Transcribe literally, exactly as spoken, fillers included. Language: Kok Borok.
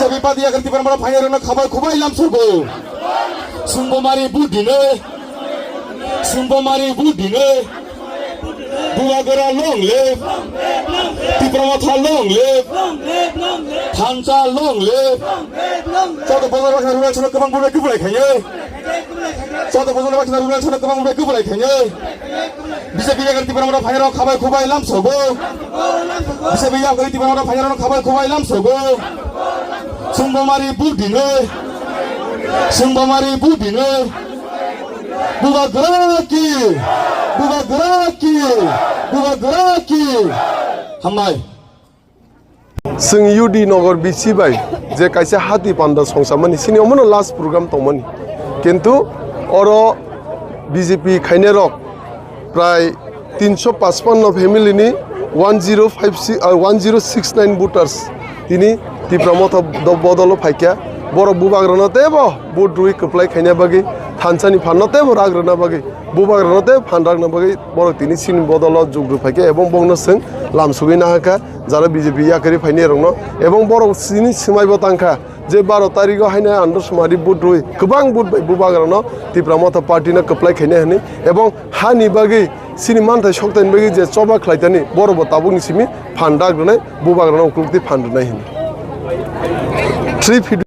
Bipadi yakar Tipra Motha phainairokno khabai khubai lamsogo. Sungbo mari budine. Sungbo mari budine. Bubagra long live. Tipra Motha long live. Thansa long live. Joto bozol baksa rwna chana kwbang bubai kwplai khainai. Joto bozol baksa rwna chana kwbang bubai kwplai khainai. B J P yakar Tipra Motha phainairok khabai khubai lamsogo. B J P yakar Tipra Motha phainairok khabai khubai lamsogo. Sungbo mari budine. Sungbo mari budine. Bubagra ki. Bubagra ki. Bubagra ki. Hambai. Chwng U D Nagar B C bai je kaisa hati panda songchamani, sini omono last program tongmani. Kintu oro B J P khainairok prai tinso pachpanno family ni one zero five six, ah, one zero six nine voters tini Tipra Motha do-, bodolo phaikha. Borok bubagrano teibo vote rwi kwplai khaina bagwi, thansani phanno teibo rak rwna bagwi, bubagrano teibo phan rakna bagwi borok tini chini bodolo jug rw phaikha ebong bongno chwng lamsugwi nahakha jara B J P yakarwi phainairokno. Ebong borok chini swmaibo tangkha je baro tarigo haino andro sumari vote rwi kwbang vote bai bubagrano Tipra Motha party no kwplai khaina hwnwi ebong hani bagwi chini manthai soktaini bagwi je choba khlaitani borokbo tabukni simi phan rak rwnai, bubagrano ukulukti phan rwnai hwnwi. Three feet